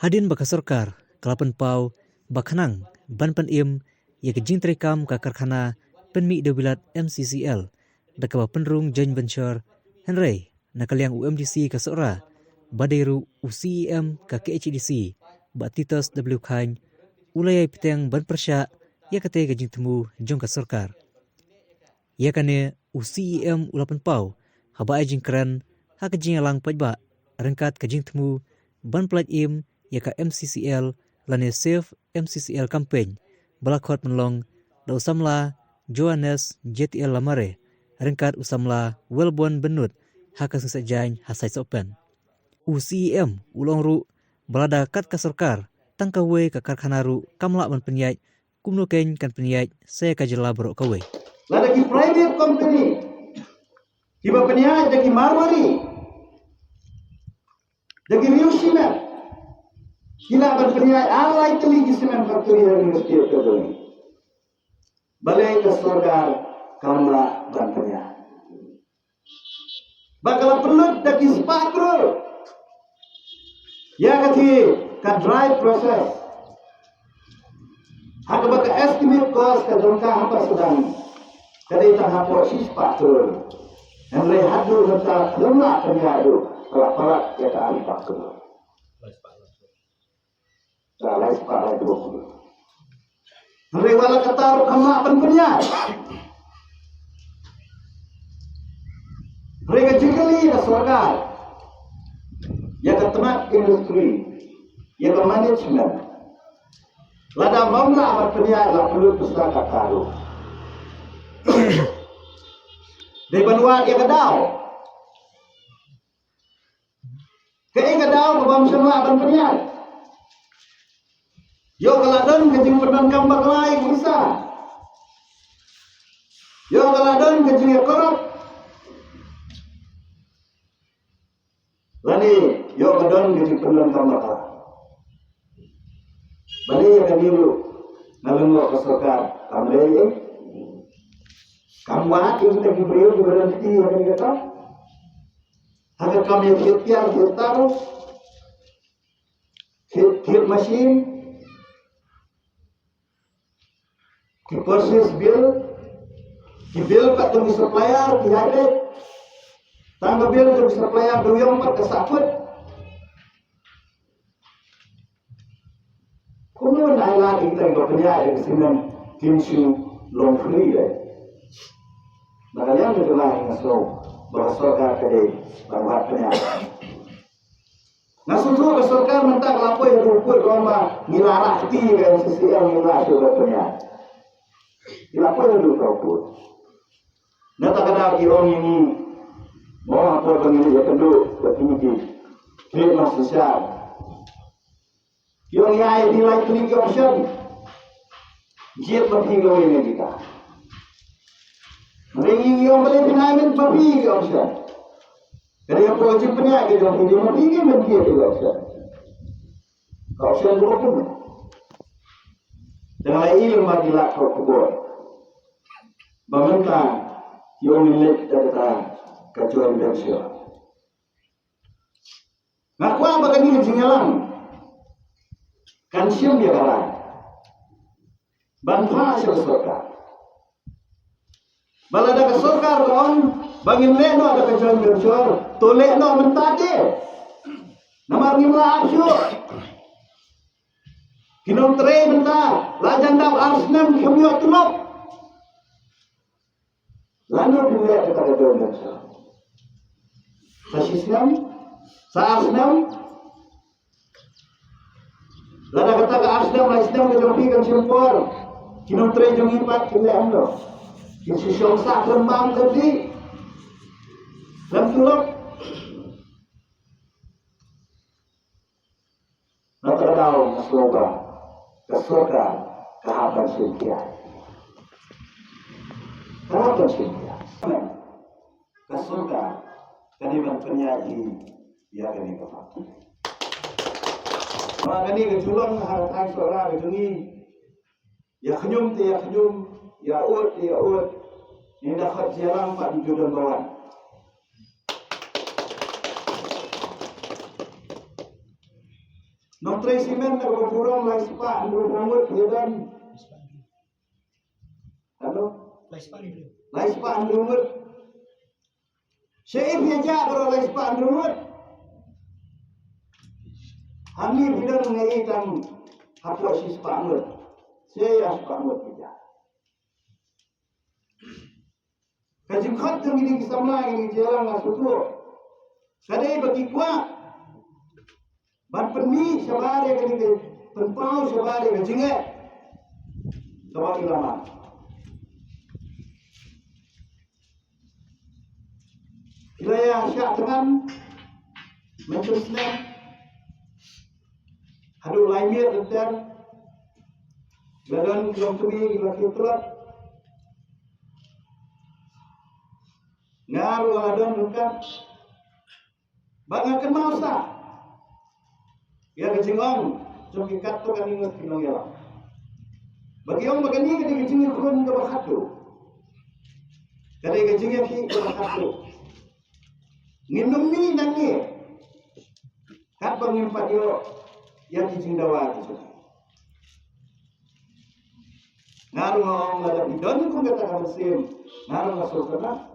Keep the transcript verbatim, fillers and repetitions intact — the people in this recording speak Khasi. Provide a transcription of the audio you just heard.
Hadien ba ka sorkar ka la pynpaw ba khnang ban pynim ïa ka jingtreikam ka karkhana pynmih dewbilat M C C L da kaba pynrung joint venture, hynrei na ka liang u M D C ka Sohra ba dei ruh u C E M ka K H A D C, Bah Titus W Chyne, u la ïai bteng ban pyrshah ïa katei ka jingthmu jong ka sorkar. Ïa kane u C E M u la pynpaw haba ai jingkren ha ka jingïalang paidbah ryngkat ka jingthmu ban pyllait im ïa ka M C C L lane Save M C C L campaign ba la khot pynlong da u samla Johannes J T L Lamare ryngkat u samla Wellborn Bynnud ha ka Seng Saitjaiñ ha Saisohpen. U C E M u la ong ruh ba lada kat ka sorkar tang kawei ka karkhana ruh kam lah ban pynïaid, kumno keiñ kan pynïaid sa ïa ka jylla baroh kawei. Lada ki private company kiba pynïaid da ki Marwari, da ki riew shimet, ki lah ban pynïaid ar lai tylli ki cement factory ha University of Kalgoorlie. Balei ka sorkar kam lah ban pynïaid? Ba ka la pynlut da ki spah klur ïa kata ka dry process. Ha kaba ka estimate cost ka jong ka haba sdang ka dei tang hapoh shi spah klur. Hynrei haduh mynta khlem lah pynïaid ruh ka la palat ïa ka ar spah klur. Ka lai spah lai phew. Hynrei wat la katta ruh kam lah ban pynïaid. Hynrei ka jingkylli ka sorkar, ïa ka tnat industry, ïa ka management, lada bym lah ban pynïaid la pynlut pisa katta ruh. Dei ban wad ïa ka daw. Kaei ka daw kaba ym shym lah ban pynïaid? Ïoh ka la don ka jingpyndonkam bakla ïa ka pisa. Ïoh ka la don ka jingïakorop. Lane ïoh ka don ka jingpyndonkam bakla. Balei ïa kane ruh nga lyngngoh ka sorkar kam leh ei? Kam wad ïa kita ki briew kiba don kti ha kane ka kam? Ha ka kam ïa ki tiar ki taro, ki, ki machine, ki purchase bill, ki bill pat jong ki supplier, ki high rate. Tang ka bill jong ki supplier dewïong pat ka sah kut. Kumno ban ai lad ïa kita kiba pynïaid ïa ka cement kim shu long free leh? Na ka liang ka jong nga nga sngew ba ka sorkar ka dei ban wad pynïaid. Nga sngewthuh ka sorkar mynta ka la poi haduh kut, ka ong ba ngi la rah kti ïa ka M C C L, ngim lah shuh ban pynïaid. Ngi la poi haduh kut. Na kata ka daw ki ong ïa ngi, mo, hapoh ba ngi ïakynduh bad kine ki, ki ma shisha. Ki ong ïa ngi lai tylli ki option. Jied ma phi kawei na kita. Hynrei ngi ong balei phin ai ma phi ki option? Ka dei hapoh ka jingpynïaid ka jong phi, dei ma phi ki, ma phi ki option. Ka option ruh kumno? Te nga la ïohi lyngba ki lad khubor ba mynta ki ong ngin leit da kata ka joint venture. Nga kwah ba kane ka jingïalang kan shim ïa ka rai ban phah sha ka sorkar. Ba lada ka sorkar ka ong ba ngin leh noh da ka joint venture, to leh noh mynta te. Namar ngim lah ap shuh. Ki nongtrei mynta la jan dap ar snem kim ïoh tulop. Lano phin leh kata ka joint venture? Sa shi snem? Sa ar snem? Lada kata ka ar snem, lai snem ka jong phi kan shim por, ki nongtrei jong ngi pat kin leh kumno? Kin shu shong sah khlem bam khlem dih, khlem tulop. Na kata ka daw nga sngew ba ka sorkar ka hap ban shim khia. Ka hap ban shim khia. Ka sorkar ka dei ban pynïaid hi ïa kane ka bynta. Ba kane ka jylliew ha ka thaiñ Sohra ka jong ngi, ïa khñium te ïa khñium, ïa ud te ïa ud, ngi da khot jingïalang pat ju don ba wan. Nong Trei simen na ka burom lai spah hynriew ngut ïa don. Hello? Lai spah hynriew ngut. Sha ïa phi ïa baroh lai spah hynriew ngut. Hangne phi don ngi tang hapoh shi spah ngut. Sha ïa spah ngut phi ïa. Ka jingkhot jong kine ki samla kine ki jingïalang nga sngewthuh ka dei ba ki kwah ban pynmih shabar ïa kane ka, pynpaw shabar ïa ka jingeh kaba ki la mad. Ki la ïa shah thngan mynshem snem haduh lai miet lynter. La don ki longkmie ki la kiew tlot. Nga ruh nga la don ryngkat. Ba nga kynmaw sa ïa ka jingong jong ki katto katne ngut ki nongïalam. Ba ki ong ba kane ka dei ka jingïakhun kaba khatduh. Ka dei ka jingïakhih kaba khatduh. Ngin ym mih nangne katba ngim pat ïoh ïa ki jingdawa ki jong ngi. Nga ruh nga ong lada phi don kum kata ka mynsiem, nga ruh nga sngewtynnat.